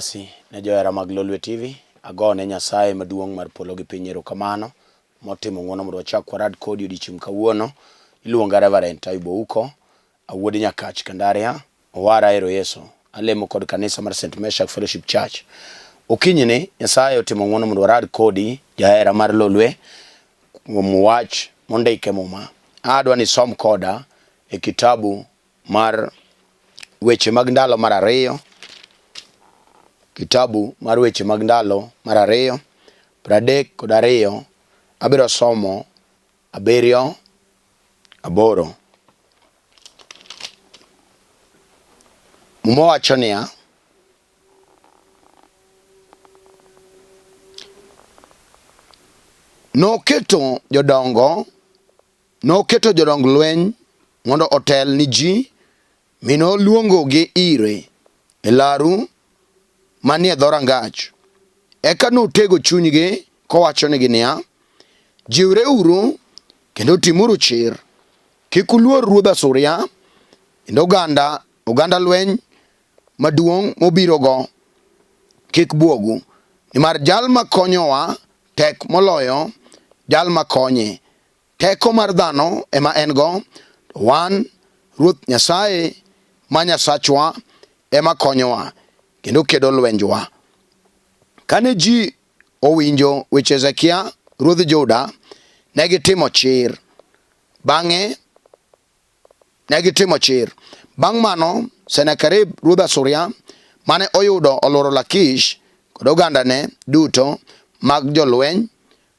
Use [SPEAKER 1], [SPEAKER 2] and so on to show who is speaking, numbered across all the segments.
[SPEAKER 1] Basi ne johera mag Lolwe TV, agone Nyasaye maduong' mar polo gi piny erokamano motimo ng'wono mondo wachak warad kodi odiechieng' kawuono. Iluonga Reverend Ayub Ouko, awuod Nyakach Kandaria, owara ero Yesu. Alemo kod kanisa mar St. Meshak Fellowship Church. Okinyi ni Nyasaye otimo ng'wono mondo warad kodi jahera mar Lolwe kuom wach mondik e Muma. Adwa ni isom koda e kitabu mar weche mag ndalo mar ariyo, kitabu mar weche mag ndalo mar ariyo, 32, abiro somo abiriyo, aboro. Muma wacho niya, Noketo jodongo Noketo jodong lweny mondo otel ni ji, mi noluongogi ire e laru manie dhorangach. Eka notego chunygi kowachonigi niya, Jiwreuru kendo timuru chir. Kik uluor ruodh Asuria kendo oganda lweny maduong' mobirogo kik bwogu, nimar jal ma konyowa tek moloyo jal ma konye. Teko mar dhano ema en go, to wan Ruoth Nyasaye ma Nyasachwa ema konyowa kendo kedo lwenjwa. Kane ji owinjo weche Hezekia ruodh Juda, ne gitimo chir. Bang'e ne gitimo chir. Bang' mano, Senakerib ruodh Asuria mane oyudo olworo Lakish kod ogandane duto mag jolweny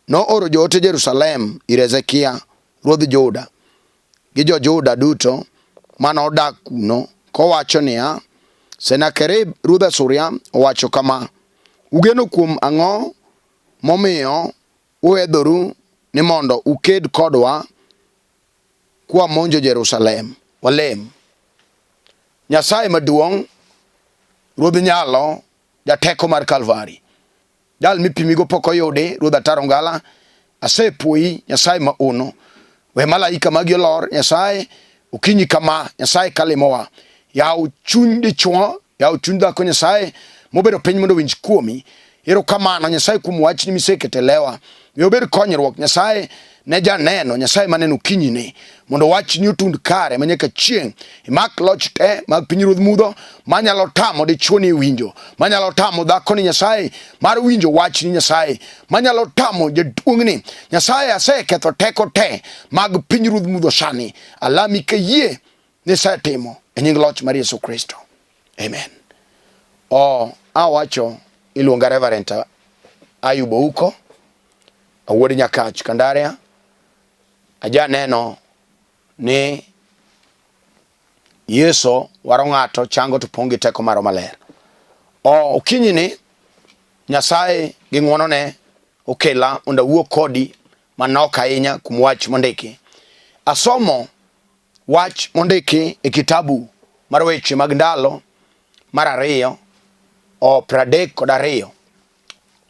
[SPEAKER 1] nooro joote Jerusalem ir Hezekia ruodh Juda gi jo-Juda duto mane odak kuno kowacho niya, Senakerib ruodh Asuria owacho kama, Ugeno kuom ang'o momiyo uhedhoru ni mondo uked kodwa kwamonjo Jerusalem? Walem. Nyasaye maduong', Ruodh nyalo, jateko mar Kalvari. Jal mipimigo pok oyudi, Ruodh Ataro Ngala, asepuoyi Nyasaye ma uno. We malaika magi olor, Nyasaye, okinyi kama, Nyasaye kalimowa. Yaw chuny dichwo, yaw chuny dhako Nyasaye, mobedo piny mondo owinj kuomi. Erokamano Nyasaye kuom wachni miseketo e lewa. Mi obed konyruok Nyasaye ne janeno Nyasaye maneno okinyini mondo wachni otund kare ma nyaka chieng'. Imak loch te mag pinyruodh mudho manyalo tamo dichwo ni winjo, manyalo tamo dhako ni Nyasaye mar winjo wachni Nyasaye, manyalo tamo jaduong'ni Nyasaye. Aseketho teko te mag pinyruodh mudho sani. Alami kayie ni isetimo e nying loch mar Yesu Kristo. Amen. O awacho iluonga Reverend Ayub Ouko, awuod Nyakach Kandaria. Ajaneno ni Yesu waro ng'ato chango to pong' gi teko mar Roho Maler. O okinyi ni Nyasaye gi ng'wonone okela mondo awuo kodi manok ahinya kuom wach mondiki. Asomo wach mondiki e kitabu mar weche mag ndalo mar ariyo o 32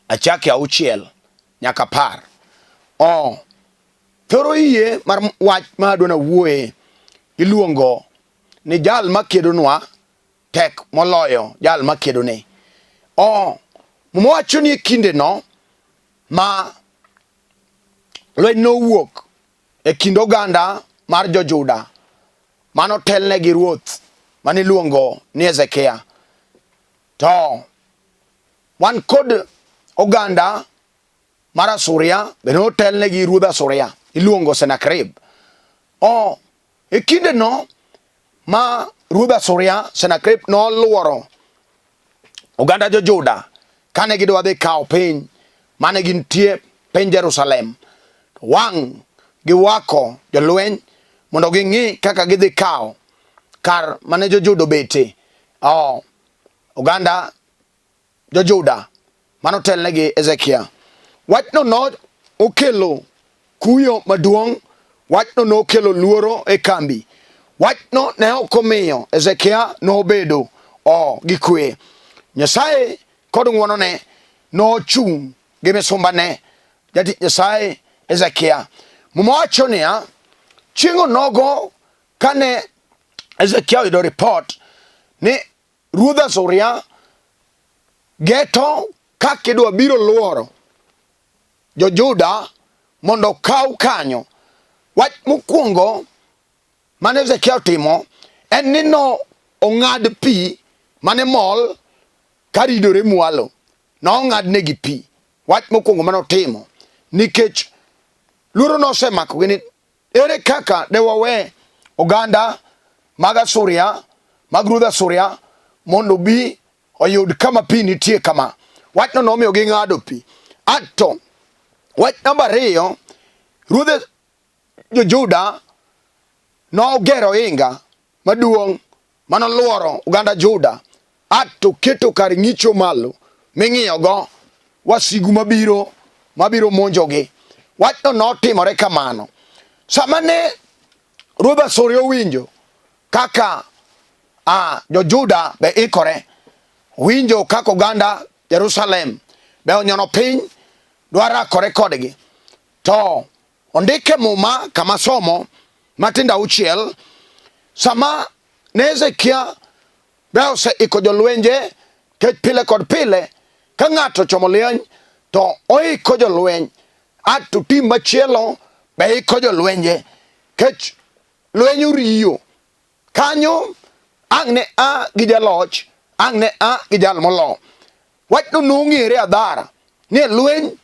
[SPEAKER 1] achake 6 nyaka 10. O thoro yie mar wach ma adwa nawuoye iluongo ni jal makedonwa tek moloyo jal makedone. O Muma wacho ni e kindeno ma lweny nowuok e kind oganda mar jo-Juda mane otelne gi ruoth mane iluongo ni Hezekia. To wan kod oganda mar Asuria bende otelne gi ruodh Asuria iluongo Senakerib. O e kindeno ma ruodh Asuria Senakerib noluoro oganda jo-Juda kane gidwa dhi kawo piny mane gintie piny Jerusalem, wang' giwako jolweny mondo ging'i kaka gidhi kawo kar mane jo-Juda obete. O, oganda jo-Juda mane otelnegi Hezekia. Wachno no okelo kuyo maduong', wachno nokelo luoro e kambi. Wachno ne ok omiyo Hezekia nobedo o gi kwe. Nyasaye kod ng'wonone nochung' gi misumbane jatich Nyasaye Hezekia. Muma wacho niya, chieng' onogo kane Hezekia oyudo ripot ni ruodh Asuria Geto kaka idwa biro luoro jo-Juda mondo okaw kanyo. Wach mokwongo mane Hezekia otimo en ni no ong'ad pi mane mol karidore mwalo. Nong'adnegi pi. Wach mokwongo mane otimo nikech luoro nosemakogi ni ere kaka de wawe oganda mag Asuria mag ruodh Asuria mondo obi oyud kama pi nitie kama. Wachno nomiyo ging'ado pi. Ato wach namba ariyo, ruodhe jo-Juda nogero ohinga maduong' mane olworo oganda Juda, ato keto kar ng'icho malo ming'iyogo wasigu mabiro mabiro monjogi. Wachno notimore kamano. Sama ne ruodh Asuria owinjo kaka jo-Juda be ikore, winjo kaka oganda Jerusalem be onyono piny dwa rakore kodgi, to ondike Muma kama somo matindo auchiel, sama ne Hezekia be oseiko jolwenje, kech pile kod pile ka ng'ato ochomo lweny to oiko jolweny, ato tim machielo be iko jolwenje, kech lweny oriyo kanyo ang' ne a gi jaloch, ang' ne a gi jal molo. Wachno nong'ere adhara ni e lweny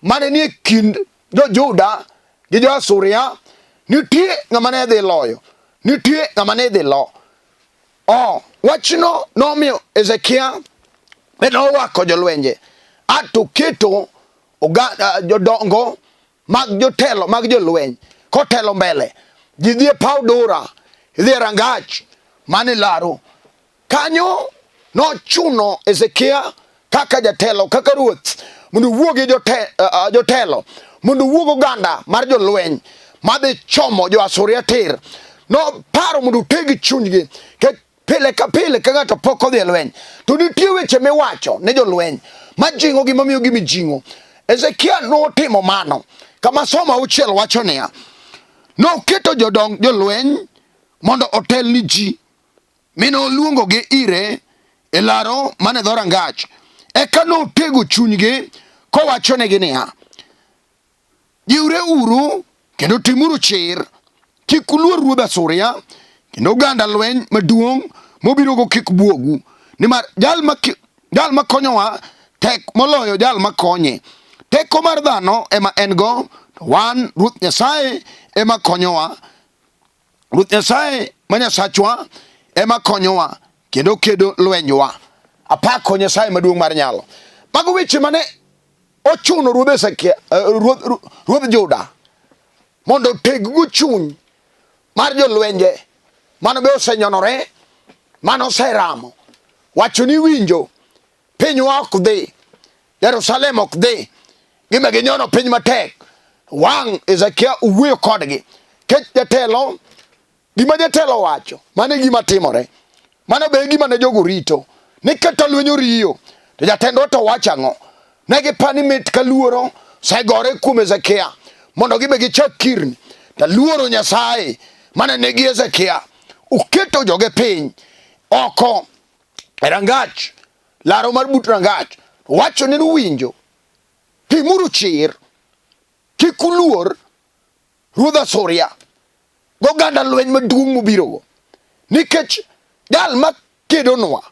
[SPEAKER 1] mane nie kind jo-Juda gi jo-Asuria nitie ng'ama ne dhi loyo, nitie ng'ama ne dhi lo. O, wachno nomiyo Hezekia be nowako jolwenje ato keto jodongo mag jotelo mag jolweny kotelo mbele ji dhi e paw Dura, idhi e rangach mane laro kanyo. Nochuno Hezekia kaka jatelo, kaka ruoth, mondo owuo gi jotelo, mondo owuog oganda mar jolweny madhi chomo jo-Asuria tir. Noparo mondo oteg chunygi pile ka pile ka ng'ato pok odhi e lweny to nitie weche miwacho ne jolweny majing'ogi mamiyogi mijing'o. Hezekia notimo mano. Kama somo auchiel wacho niya, noketo jodong jolweny mondo otel ni ji, mi noluongogi ire e laro mane dhorangach. Eka notego chunygi kowachonegi niya, Jiwre uru kendo timuru chir. Kik uluor ruodh Asuria kendo oganda lweny maduong' mobirogo kik bwogu, nimar jal ma jal ma konyowa tek moloyo jal ma konye. Teko mar dhano ema en go, to wan Ruoth Nyasaye ema konyowa. Ruoth Nyasaye ma Nyasachwa ema konyowa kendo kedo lwenywa. Apako Nyasaye maduong' mar nyalo. Mago weche mane ochuno ruodh Hezekia, ruodh Juda mondo oteggo chuny mar jolwenje mano be osenyonore, mano oseramo wacho ni winjo pinywa ok dhi, Jerusalem ok dhi, gima ginyono piny matek. Wang' Hezekia owuoyo kodgi kech jatelo Gima jatelo owacho, mano e gima timore. Mano be e gima ne jogo rito. Ni kata lweny oriyo, to jatendwa to wacho ang'o? Ne gipani mit ka luoro osegore kuom Hezekia mondo gibe gichak kirni. To luoro Nyasaye mane nigi Hezekia oketo joge piny oko e rangach, laro mar but rangach. Wacho ni nuwinjo, timuru chir, kik uluor ruodh Asuria goganda lweny maduong' mobirogo, nikech jal ma kedonwa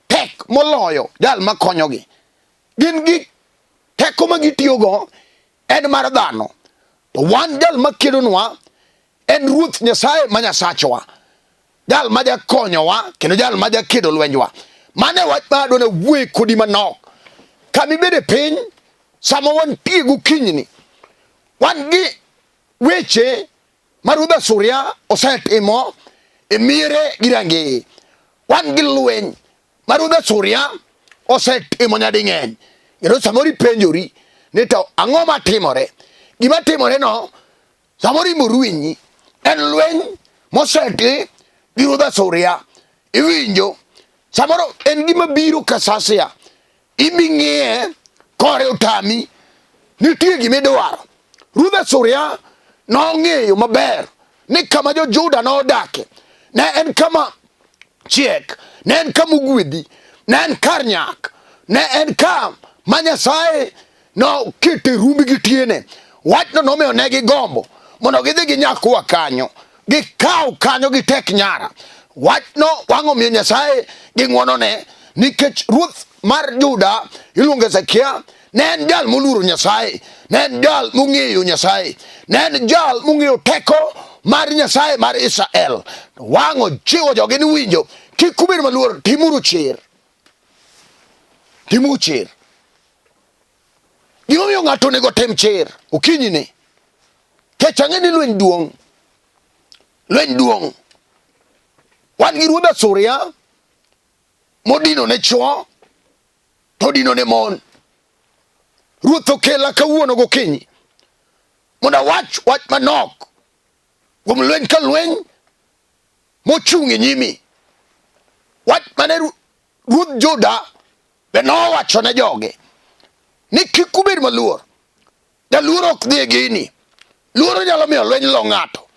[SPEAKER 1] tek moloyo jal ma konyogi. Gin gi teko ma gitiyogo en mar dhano, to wan jal ma kedonwa en Ruoth Nyasaye ma Nyasachwa, jal ma jakonyowa kendo jal ma jakedo lwenjwa. Mano e wach ma adwa wuoye kodi manok. Kama ibede piny sama wantie gokinyini, wan gi weche ma ruodh Asuria osetimo e miere gi rangeye. Wan gi lweny ma ruodh Asuria osetimo nyading'eny. Kendo samoro ipenjori ni to ang'o matimore? Gima timore no samoro imorwinyi en lweny moseti gi ruodh Asuria. Iwinjo samoro en gima biro kasasia Iming'iye kore otami, nitie gima idwaro. Ruodh Asuria nong'eyo maber ni kama jo-Juda nodake ne en kama chiek, ne en kama ogwedhi, ne en kar nyak. Ne en ka ma Nyasaye nokete rumbi gi tiene. Wachno nomiyo ne gigombo mondo gidhi ginyakwa kanyo, gikaw kanyo gitek nyara. Wachno wang' omiyo Nyasaye gi ng'wonone nikech ruoth mar Juda iluongo Hezekia ne en jal moluoro Nyasaye, ne en jal mong'eyo Nyasaye, ne en jal mong'eyo teko mar Nyasaye mar Israel. Wang' ojiwo joge ni winjo, kik ubed maluor, timuru chir, timuru chir. Gimomiyo ng'ato onego otim chir okinyini, kech ang'e ni lweny duong', lweny duong'. Wan gi ruodh Asuria modino ne chwo to odino ne mon. Ruoth okela kawuono gokinyi mondo awach wach manok kuom lweny ka lweny mochung' e nyimi. Wach mane ruodh Juda be nowacho ne joge ni kik ubed maluor. Jaluoro ok dhi e gini. Luoro nyalo miyo lweny lo ng'ato.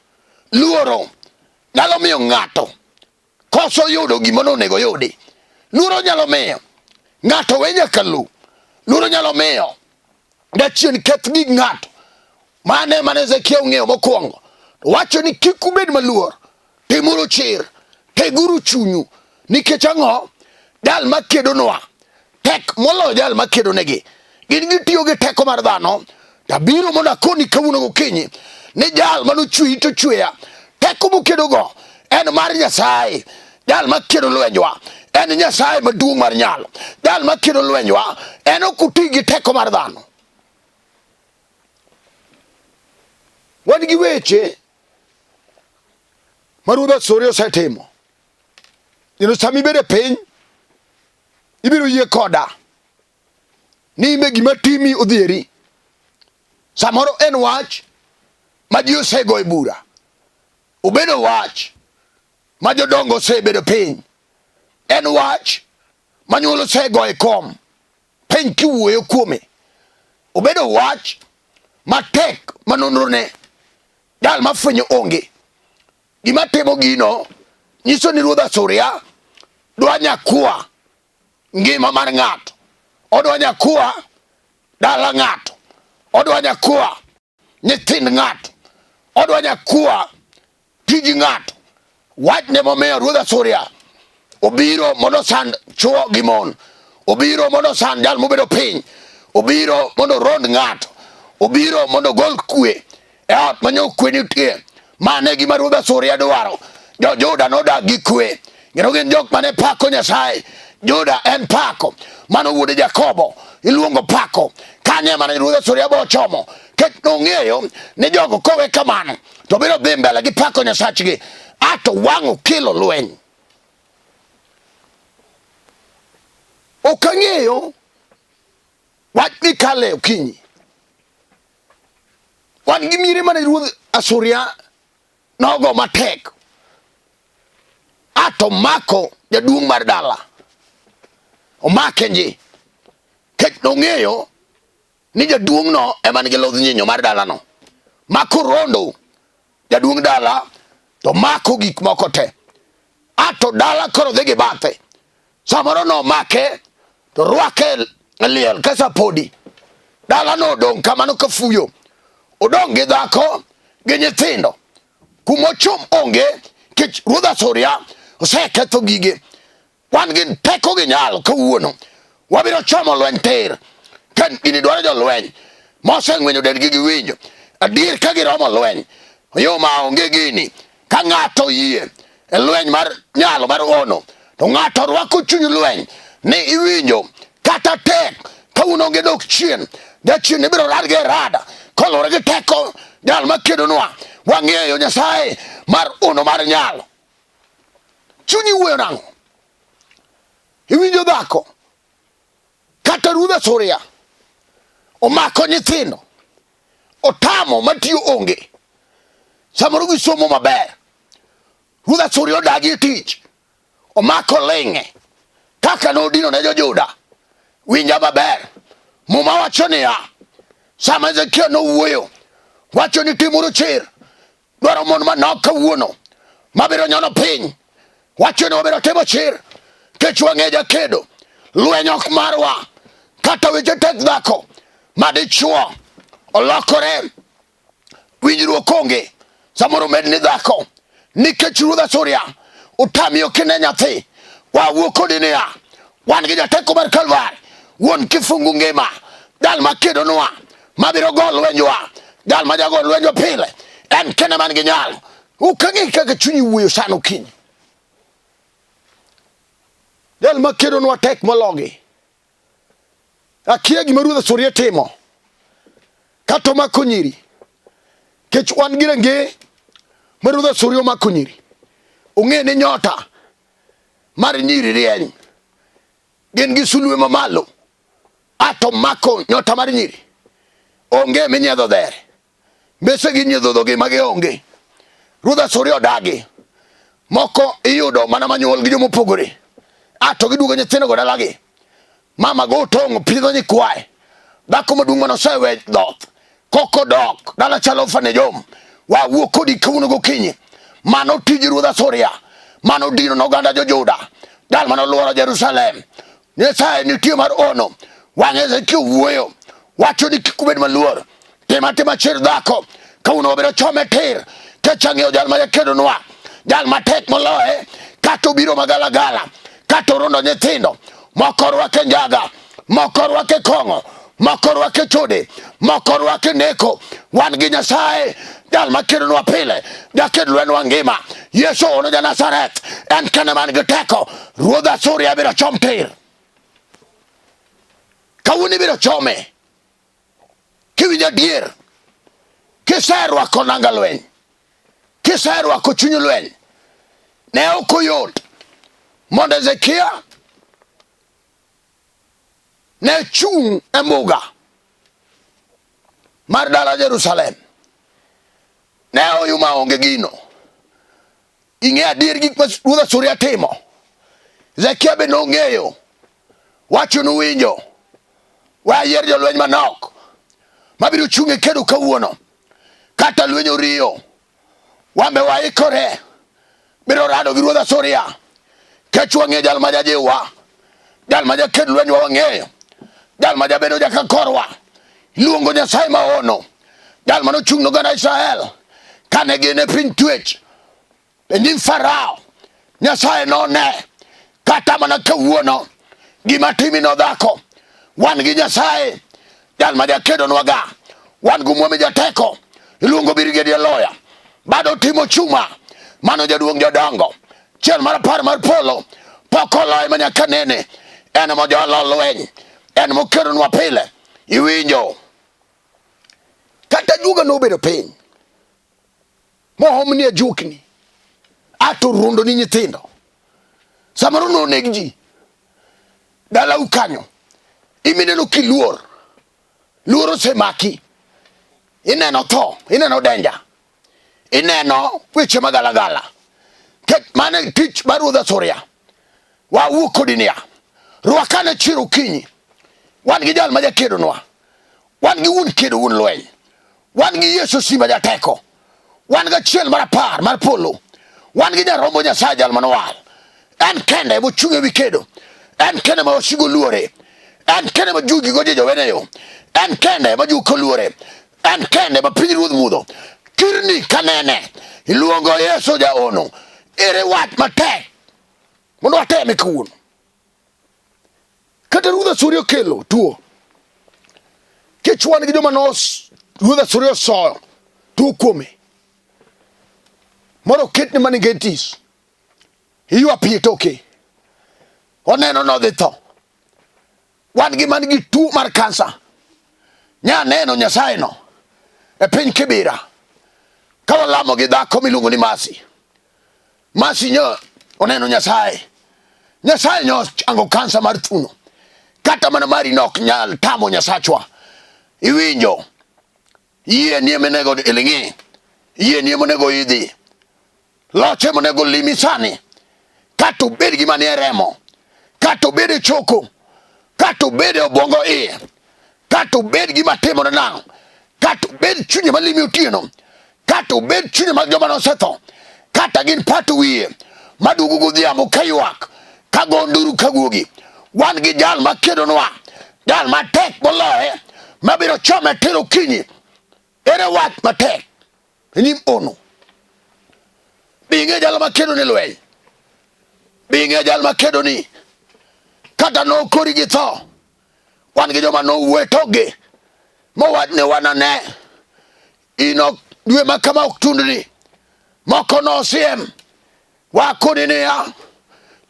[SPEAKER 1] Luoro nyalo miyo ng'ato koso yudo gima nonego yudi. Luoro nyalo miyo ng'ato we nyaka lu. Luoro nyalo miyo jachien keth gig ng'ato. Mane mane Hezekia ong'eyo mokwongo. Wacho ni kik ubed maluor, timuru chir, teguru chunyu. Nikech ang'o? Jal makedonwa tek moloyo jal makedo negi. Gin gitiyo gi teko mar dhano. Tabiro mondo akoni kawuono gokinyi ni jal manochweyi to chweya. Teko mokedogo en mar Nyasaye. Jal makedo lwenjwa en Nyasaye maduong' mar nyalo. Jal makedo lwenjwa en ok oti gi teko mar dhano. Wan gi weche ma Ruodh Asuria osetimo. Kendo sama ibedo e piny, ibiro yie koda ni imbe gima timi odhieri. Samoro en wach ma ji osego e bura, obedo wach ma jodongo osebedo piny, en wach ma nyuol osego e kom piny kiwuoyo kuome, obedo wach matek ma nonrone jal mafwenyo onge. Gima timo gino nyiso ni ruodh Asuria dwa nyakua ngima mar ng'ato, odwa nyakua dala ng'ato, odwa nyakua nyithind ng'ato, odwa nyakua tij ng'ato. Wachne momiyo ruodh Asuria obiro mondo osand chwo gi mon, obiro mondo osand jal mobedo piny, obiro mondo orond ng'ato, obiro mondo ogol kwe e ot ma nyo kwe nitie. Mano e gima ruodh Asuria dwaro. Jo-Juda nodak gi kwe, kendo gin jok mane pako Nyasaye. Juda en pako, mano wuod Jakobo iluongo pako. Kanyo ema ne ruodh Asuria bo chomo, kech nong'eyo ni jogo kowe kamano to biro dhi mbele gi pako Nyasachgi, ato wang' okelo lweny. Ok ang'eyo wach mikale okinyi. Wan gi miere mane ruodh Asuria nogo matek ato mako jaduong' mar dala omake nji kech nong'eyo ni jaduong'no ema nigi ludh nyinyo mar dalano. Mako rondo jaduong' dala to mako gik moko te. Ato dala koro dhi gi bathe. Samoro nomake to rwake e liel ka sapodi. Dala no odong' kamano ka fuyo. Odong' gi dhako gi nyithindo. Kumochom onge kech ruodh Asuria oseketho gige. Wan gi teko gi nyalo kawuono. Wabiro chomo lweny tir. Ka gini dwaro jolweny moseng'wenyo dendgi gi winjo. Adier ka giromo lweny, yo ma onge gini. Ka ng'ato oyie e lweny mar nyalo mar ono, to ng'ato rwako chuny lweny ni iwinjo kata tek ka un onge dok chien, jachien ibiro rad gi rada koluwore gi teko jal makedonwa. Wang'eyo Nyasaye mar ono mar nyalo. Chunyi wuoyo nang'o? Iwinjo dhako kata ruodh Asuria omako nyithindo otamo matiyo onge, samoro gisomo maber, ruodh Asuria odagi e tich, omako ling'e kaka nodino ne jo-Juda. Winja maber, Muma wacho niya, sama Hezekia nowuoyo, wacho ni timuru chir, dwaro mon manok kawuono mabiro nyono piny. Wacho ni wabiro timo chir kech wang'e jakedo. Lweny ok marwa. Kata weche tek dhako ma dichuo olokore winjruok onge samoro med ni dhako nikech ruodh Asuria otami ok ine nyathi wawuo kodi niya wan gi jateko mar Kalvari wuon kifungu ngima jal ma kedonwa mabiro go lwenjwa jal ma jago lwenjwa pile en kende man gi nyalo ok ang'e kaka chunyi wuoyo sano okinyi jal ma kedonwa tek mologi Akia gima ruodh Asuria timo kata omako nyiri kech wan gi renge ma ruodh Asuria omako nyiri ong'e ni nyota mar nyiri rieny gin gi sulwe mamalo ato mako nyota mar nyiri onge minyiedho dhere Mbese gi nyiedho dhogi ma gionge. Ruodh Asuria odagi. Moko iyudo mana manyuol gi joma opogore. A to giduogo nyithindogo dalagi. Mama go tong' pidho nyikwaye. Dhako maduong' mane osewe dhoth. Koko dok dala chalo fanejom. Wawuo kodi kawuono gokinyi. Mano tij ruodh Asuria. Mano dino noganda jo-Juda. Dal mane olworo Jerusalem. Nyasaye nitie mar ono. Wang' Hezekia wuoyo. Wacho ni kik ubed maluor. Tim atima chir dhako. Kawuono wabiro chome tir. Kech ang'eyo jal ma jakedonwa. Jal matek moloye. Kata obiro magalagala. Kata orundo nyithindo. Moko orwake njaga. Moko orwake kong'o. Moko orwake chode. Moko orwake neko. Wan gi Nyasaye. Jal ma kedonwa pile. Jaked lwenwa ngima. Yesu ono ja Nazareth. En kende man gi teko. Ruodh Asuria biro chom tir. Kawuono ibiro chome. Kiwinjo adier, kiserwako nanga lweny, kiserwako chuny lweny, ne ok oyot mondo Hezekia ne chung' e mbuga mar dala Jerusalem. Ne oyuma onge gino. Ing'e adier gik ma ruodh Asuria timo. Hezekia be nong'eyo wacho nuwinjo. We ayier jolweny manok mabiro chung' e kedo kawuono. Kata lweny oriyo, wan be waikore biro rado gi ruodh Asuria. Kech wang'eyo jal ma jajiwwa, jal ma jaked lwenywa wang'eyo, jal ma jabedo jaka korwa. Iluongo Nyasaye maono, jal mane ochung' n'oganda Israel kane gin e piny twech e nyim Farao. Nyasaye none kata mana kawuono gima timino dhako. Wan gi Nyasaye jal ma jakedonwa ga, wan gi Mwami jateko, iluongo Brigadier Loya, bado timo chuma, mano jaduong' jodongo, chiel mar apar mar polo pok oloye ma nyaka nene, en mojolo lweny, en mokedonwa pile. Iwinjo kata juoga nobedo piny mohom ni ajukni ato rundo ni nyithindo samoro noneg ji dalau kanyo imineno kiluor luor osemaki ineno tho ineno denja ineno weche magalagala mano e tich mar ruodh Asuria wawuok kodi niya rwakane chir okinyi wan gi jal ma jakedonwa wan gi wuon kedo wuon lweny wan gi Yesu simba jateko wan gi achiel mar apar mar polo wan gi nyarombo Nyasaye jal manowal en kende mochung' ewi kedo en kende ma wasigu luore en kende ma jugi go jojowene yo en kende ma juko luore en kende ma piny ruodh mudho kirni kanene iluongo Yesu jaono ere wach matek mondo wateme kawuono kata ruodh Asuria okelo tuo kech wan gi joma nos ruodh Asuria osoyo tuo kuome moro oketne meningitis iywa pi e toke oneno nodhi tho wan gi man gi tuo mar kansa nya neno Nyasaye no e piny Kibira ka walamo gi dhako miluongo ni Masi Masi nyo oneno Nyasaye Nyasaye nyo chango kansa mar thuno kata mana mari no ok nyal tamo Nyasachwa iwinjo yie nie monego iling'i yie nie monego idhi Loche monego limi sani, kata obed gima nie remo, kata obed e choko, kata obed e obwongo iye, kata obed gima timore nang'o, kata obed chunye malimi otieno, kata obed chunye mag joma nosetho, kata gin pat wiye maduogo godhiambo ka ywak, ka go nduru ka guogi. Wan gi jal ma kedonwa, jal matek moloye, mabiro chome tir okinyi. Ere wach matek e nyim ono? Be ing'e jal ma kedo ni lweny? Be ing'e jal ma kedo ni? Kata nokori gi tho, wan gi joma nowuo e tokgi mowach ni wanane in ok dwe ma kama ok tundni moko nosiem wakoni niya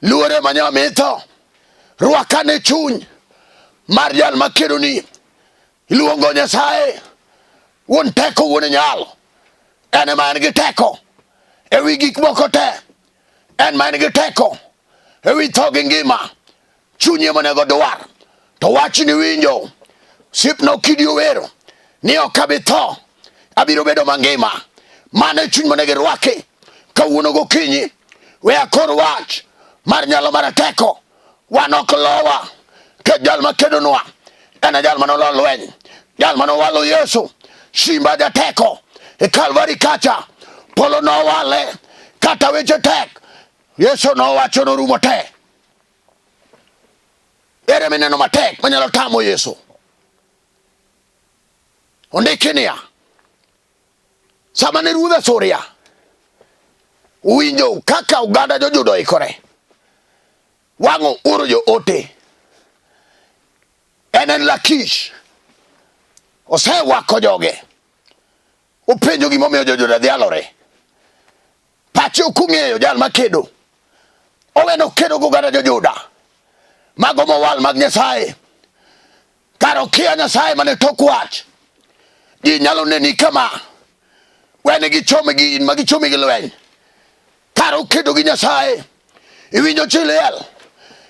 [SPEAKER 1] luore manya mitho rwakane chuny mar jal makedoni iluongo Nyasaye wuon teko wuon nyalo en ema en gi teko e wi gik moko te en ma en gi teko e wi tho gi ngima chunye monego dwar to wachni winjo sipna okidi owero ni ok abi tho abiro bedo mangima mano e chuny monego irwaki kawuono gokinyi we akor wach mar nyalo mar teko wan ok lowa ke jal ma kedonwa en e jal mane olo lweny jal mane owalo Yesu simba jateko e Kalvari kacha polo nowale kata weche tek Yesu nowacho norumo te ere mineno matek manyalo tamo Yesu ondiki niya sama ne ruodh Asuria winjo kaka oganda jo-Juda oikore wang'o oro joote en en Lakish osewako joge openjo gimomiyo jo-Juda dhialore pache ok ong'eyo jal makedo oweno kedo goganda jo-Juda mago mowal mag Nyasaye kar okia Nyasaye mane tok wach ji nyalo neni kama wene gichome gi in ma gichomi gi lweny kar okedo gi Nyasaye iwinjo chi liel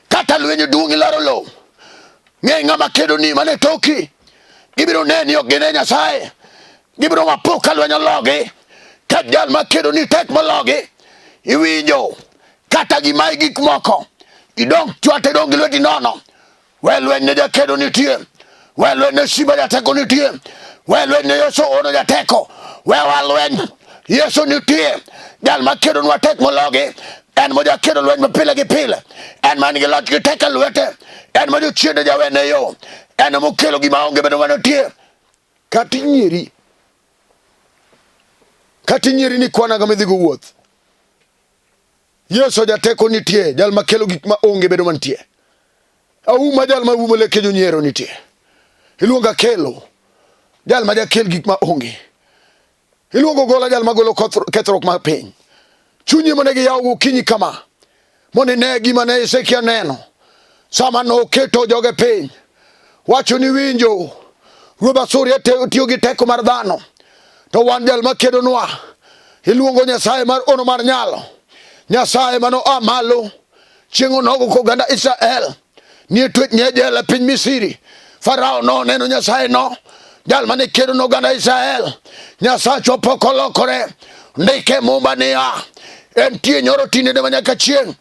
[SPEAKER 1] kata lweny duong' ilaro lowo ng'e ng'ama kedo ni mane toki gibiro neni ok gine Nyasaye gibiro mapo ka lweny ologi ka jal ma kedo ni tek mologi iwinjo kata gimayi gik moko idong' chwat idong' gi lweti nono We lweny ne jakedo nitie. We lweny ne simba jateko nitie. We lweny ne Yesu ono jateko. We wa lweny. Yesu nitie. Jal ma kedonwa tek mologi. En ma jakedo lweny ma pile gi pile. En man gi loch gi teko e lwete. En ma jochiende jawene yo. En mokelo gima onge bedo manitie. Kata inyieri. Kata inyieri ni kwana ga midhigo wuoth. Yesu jateko nitie, jal makelo gik ma onge bedo mantie. Auma jal ma umo leke jonyiero nitie. Iluongo Akelo, jal ma jakel gik ma onge. Iluongo Gola, jal ma golo kethruok mar piny. Chunyi monego iyaw gokinyi kama, mondo ine gima ne Hezekia neno sama noketo joge piny. Wacho ni winjo, ruodh Asuria tiyo gi teko mar dhano, to wan jal ma kedonwa iluongo Nyasaye mar ono mar nyalo, Nyasaye mano a malo chieng' onogo koganda Israel nie twech nie jela e piny Misri. Farao noneno Nyasaye no, jal mane kedo noganda Israel. Nyasachwa pok olokore. Ndike Muma niya, entie nyoro tinende manyaka chieng'.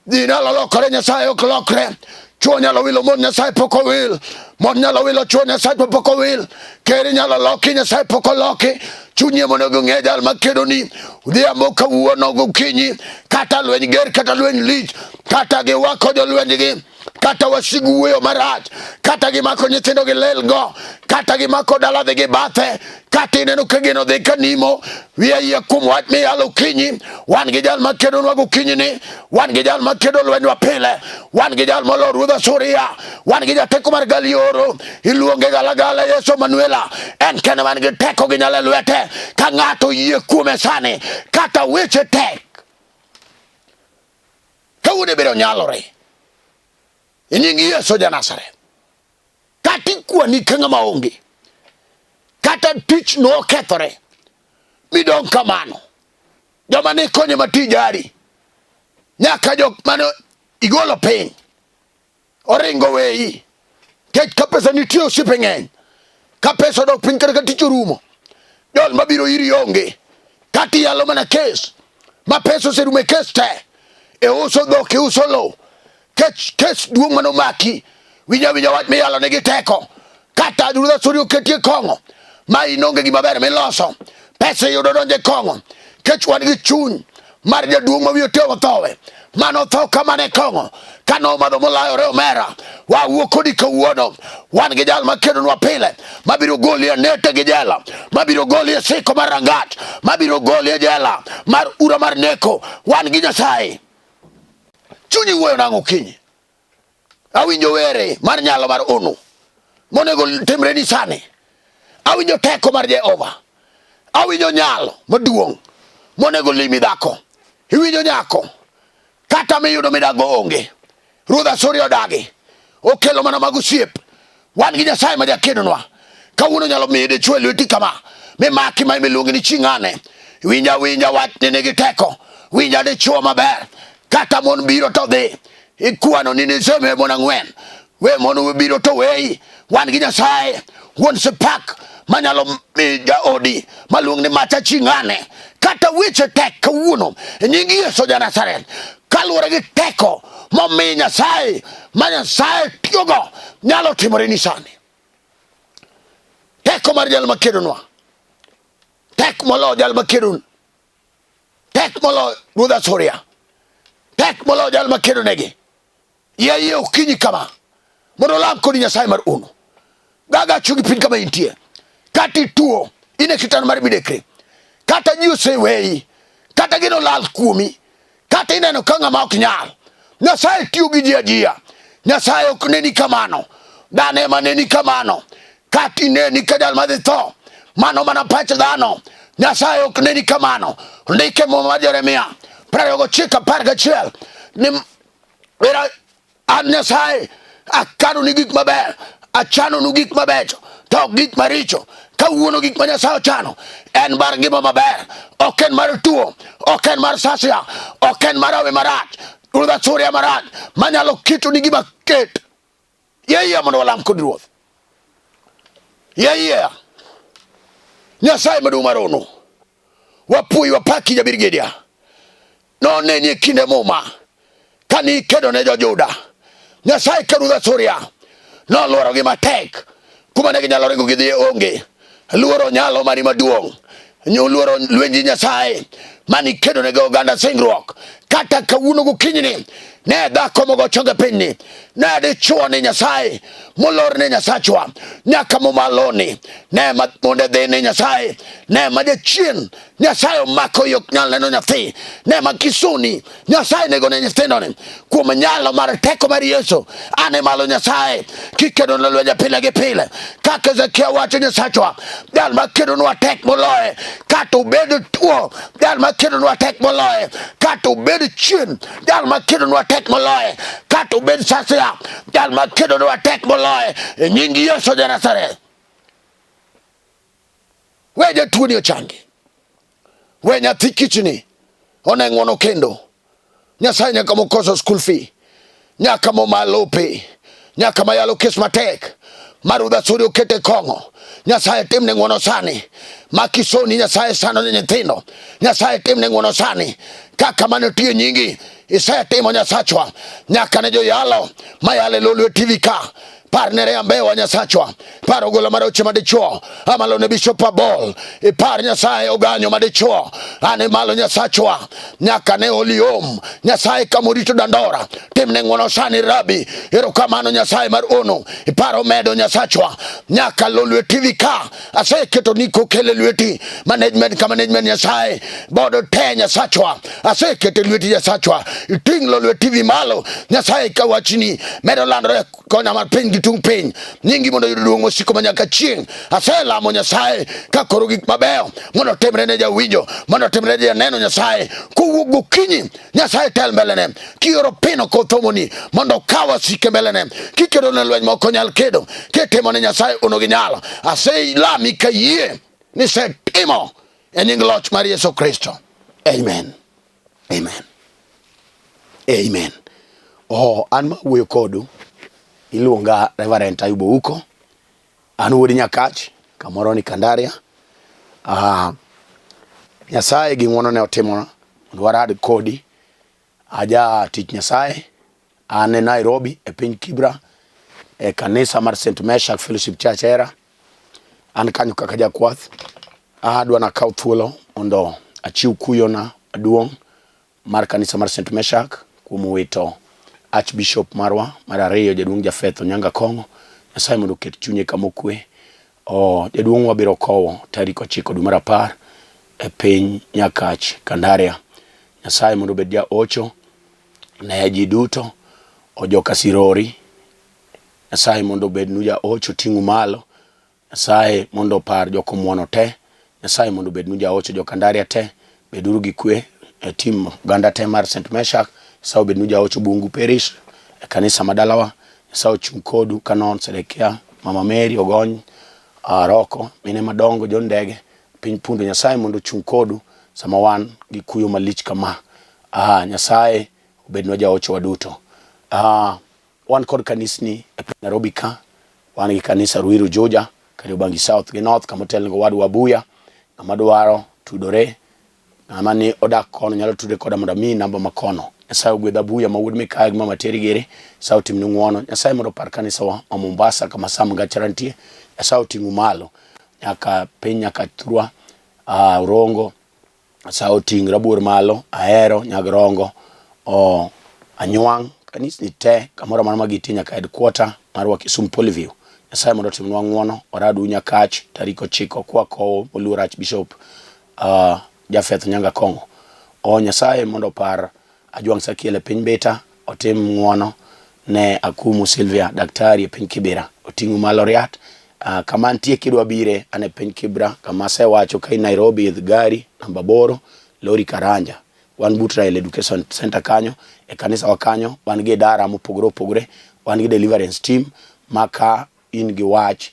[SPEAKER 1] Ji nyalo lokore, Nyasaye ok lokre. Chuo nyalo wilo mon, Nyasaye pok owil. Mon nyalo wilo chuo, Nyasaye pok owil. Ker inyalo loki, Nyasaye pok oloki. Chunyi monego ng'e jal makedoni. Odhiambo kawuono gokinyi, kata lweny ger, kata lweny lich, kata giwako jolwenygi kata wasigu wuoyo marach, kata gimako nyithindo gi lelgo, kata gimako dala dhi gi bathe, kata ineno ka geno dhi ka nimo, wiye yie kuom wach miyalo okinyi. Wan gi jal makedonwa gokinyi ni, wan gi jal makedo lwenywa pile, wan gi jal molo ruodh Asuria, wan gi jateko mar Galioro, iluonge galagala Yesu Manuela, en kende man gi teko gi nyalo e lwete. Ka ng'ato yie kuome sani, kata weche tek, kawuono ibiro nyalore e nying Yesu ja Nazareth. Kata ikwani ka ng'ama onge, kata tich nokethore midong' kamano, joma ne konyo matijari nyaka jok mane igolo piny oringo weyi kech ka pesa nitie osiepe ng'eny ka pesa odok piny kata ka tich orumo jol mabiro iri onge kata iyalo mana kes ma pesa oserumo e kes te iuso dhok iuso lowo kech kes duong' mane omaki winja winja wach miyalo nigi teko kata ruodh Asuria oketie kong'o ma in onge gima ber miloso pesa iyudo donjo e kong'o kech wan gi chuny mar jaduong' ma wiye otewo thowe. Mano tho kama ne kong'o kane omadho molayore omera. Wawuo kodi kawuono, wan gi jal makedonwa pile, mabiro goli e nete gi jela, mabiro goli e siko mar rangach, mabiro goli e jela mar ura mar neko. Wan gi Nyasaye. Chunyi wuoyo nang'o okinyi? Awinjo were mar nyalo mar onu monego timre ni sani. Awinjo teko mar Jehova. Awinjo nyalo maduong' monego limi dhako. Iwinjo nyako kata miyudo midago onge. Ruodh Asuria odagi, okelo mana mag osiep. Wan gi Nyasaye ma jakedonwa. Kawuono nyalo miyi dichwo e lweti kama, mimaki ma imiluongi ni chi ng'ane. Winja winja wachni nigi teko. Winja dichwo maber. Kata mon biro to dhi. Ikwano ni niseme mon ang'wen. We mon biro to weyi. Wan gi Nyasaye wuon sipak manyalo mi jaodi maluong ni macha chi ng'ane. Kata weche tek kawuono e nying Yesu ja Nazareth. Kaluwore gi teko momi Nyasaye ma Nyasaye tiyogo nyalo timore ni sani. Teko mar jal makedonwa tek moloyo jal makedon, tek moloyo ruodh Asuria, tek moloyo jal makedonegi. Yie okinyi kama mondo olam kodi Nyasaye mar uno. Gaga chungi piny kama intie. Kata ituo, in e kitanda mar midekre. Kata ji oseweyi, kata gino lal kuomi, kata ineno ka ng'ama ok nyal. Nyasaye tiyo gi ji ajiya. Nyasaye ok neni kamano. Dhano ema neni kamano. Kata ineni ka jal madhi tho, mano mana pach dhano. Nyasaye ok neni kamano. Ndike Muma mar Jeremia 29:11 ni era an Nyasaye akanonu gik maber, achanonu gik mabecho to ok gik maricho. Kawuono gik ma Nyasaye ochano en mar ngima maber, ok en mar tuo, ok en mar sasia, ok en mar awe marach, ruodh Asuria marach manyalo ketoni gima ket. Yie mondo walam kod Ruoth. Yie Nyasaye maduong' mar ono wapuoyi wapaki ja Brigedia noneni e kinde muma kane ikedo ne jo-Juda. Nyasaye ka ruodh Asuria nolworogi matek kuma ne ginyalo ringo gidhi onge. Luoro nyalo mari maduong', luoro lwenji Nyasaye mane ikedo ne oganda singruok. Kata kawuono gokinyini ne dhako mogo chonge pinyni ne dichuo ni Nyasaye molor ne Nyasachwa nyaka momaloni ne monde dhi ni Nyasaye ne ma jachien Nyasaye omako yok nyal neno nyathi ne ma kisuni Nyasaye nego ne nyithindo ni kuom nyalo mar teko mar Yesu an e malo Nyasaye kikedo ne lwenje pile gi pile kaka Hezekia wacho Nyasachwa jal ma kedonwa tek moloye kata obed tuo jal ma kedonwa tek moloye kata obed chien jal ma kedonwa tek moloye kata obed sasia jal ma kedonwa tek moloye e nying Yesu ja Nazareth we jatuoni ochangi we nyathi kichni one ng'wono kendo Nyasaye nyaka mokoso school fee nyaka moma lope nyaka mayalo kes matek marudha suri okete kong'o Nyasaye timne ng'wono sani ma kisoni Nyasaye sano ne nyithindo Nyasaye timne ng'wono sani kaka mane otiyo nyingi isetimo Nyasachwa nyaka ne joyalo mayalo e Lolwe TV ka par ne Reambewa Nyasachwa par ogola maroche madichuo amalo ne Bishop Abol ipar Nyasaye oganyo madichuo ane malo Nyasachwa nyaka ne Oliom Nyasaye kamorito Dandora timne ng'wono sani Rabi erokamano Nyasaye mar ono ipar omedo Nyasachwa nyaka Lolwe TV ka aseketo ni kokele lweti management ka management Nyasaye bodo te Nyasachwa asekete lweti Nyasachwa iting' Lolwe TV malo Nyasaye ka wachni medo landore kona mar piny gi tung' piny nyingi mondo oyud duong' mosiko ma nyaka chieng' aselamo Nyasaye ka koro gik mabeyo mondo otimre ne jawinjo mondo otimre ne janeno Nyasaye kowuok gokinyi Nyasaye tel mbelene kioro pino kothomoni mondo okaw wasike mbelene kikedo ne lweny moko nyal kedo kitimo ne Nyasaye ono gi nyalo aselami kayie ni setimo e nying loch mar Yesu Kristo amen amen amen oh an ma wuoyo kodu iluonga Reverend Ayub Ouko an wuod Nyakach kamoro ni Kandaria Nyasaye gi ng'wono ne otimo mondo warad kodi aja tich Nyasaye an e Nairobi e piny Kibra e kanisa mar St. Meshak Fellowship Church era an kanyo kaka jakwath adwa nakaw thuolo mondo achiw kuyona maduong' mar kanisa mar St. Meshak kuom wito Archbishop marwa mar ariyo jaduong' Jafeth Onyango Akong'o. Nyasaye mondo oket chunye kama okwe. O, jaduong' wabiro kowo tarik 9 dwe mar 10 e piny Nyakach, Kandaria. Nyasaye mondo obed jaocho ne ji duto, ojoka Sirori. Nyasaye mondo obednu jaocho, oting'u malo. Nyasaye mondo opar jokomwono te. Nyasaye mondo obednu jaocho jokandaria te. Beduru gi kwe e tim oganda te mar St. Meshak. Nyasaye obednu jaocho Bungu Parish e kanisa ma dalawa. Nyasaye ochung' kodu Kanon, Sedekia, Mama Mary, Ogony, Aroko, mine madongo, John Ndege, piny Pundo. Nyasaye mondo ochung' kodu sama wan gi kuyo malich kama. Ah, Nyasaye obednwa jaocho waduto. Ah, Wan kod kanisni e piny Nairobi ka, wan gi kanisa Ruiru Juja, Kariobangi South gi North kama otelne go wadwa Abuya. Ng'ama dwaro tudore, ng'ama ni odak kono nyalo tudore koda mondo amiyi namba ma kono. Nyasaye ogwedh Abuya ma wuod Mikaya gi mama Teri giri. Nyasaye otimni ng'wono. Nyasaye mondo opar kanisawa ma Mombasa kama Sam Gachara nitie. Nyasaye oting'u malo nyaka piny nyaka thurwa, uh, Orongo Sa oting' rabuor malo, Ahero, Nyagrongo, o Anywang', kanisni te kamoro amora ma gitie nyaka headquarter marwa Kisumu Polyview. Nyasaye mondo otimnwa ng'wono, oradu Nyakach tarik 9 kwakowo moluor Archbishop Japheth Onyango Akong'o. O Nyasaye mondo opar Ajwang' Sakiel e piny Mbita, otim ng'wono ne Akumu Sylvia daktari e piny Kibera, oting'u malo riat. Kama antie kidwa bire an e piny Kibra, kama asewacho ka in Nairobi idh gari namba 8 lori Karanja. Wan but Raila Education Center kanyo, e kanisa wa kanyo wan gi idara mopogore opogore, wan gi deliverance team ma ka in gi wach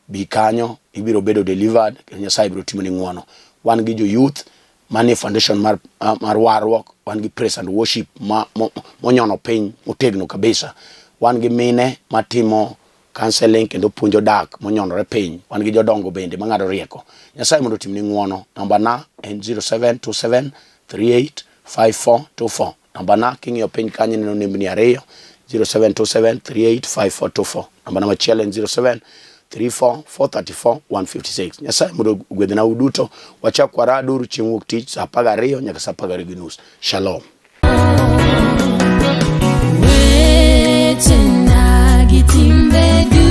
[SPEAKER 1] bi kanyo ibiro bedo delivered kendo Nyasaye biro timoni ng'wono. Wan gi jo youth manie foundation mar, mar warruok, wan gi praise and worship ma, mo, monyono piny motegno kabisa. Wan gi mine matimo counseling kendo puonjo dak monyonore piny. Wan gi jodongo bende mang'ado rieko. Nyasaye mondo otimni ng'wono. Namba na en 0727 38 5424. Namba na king'iyo piny kanyo ineno nembni ariyo 0727 38 5424. Namba na machielo en 07 34 434 156. Nyasaye mondo ogwedhna uduto. Wachak waraduru chieng' wuok tich saa 12 nyaka saa 12:30. Shalom.
[SPEAKER 2] Wechena gi timbe duto.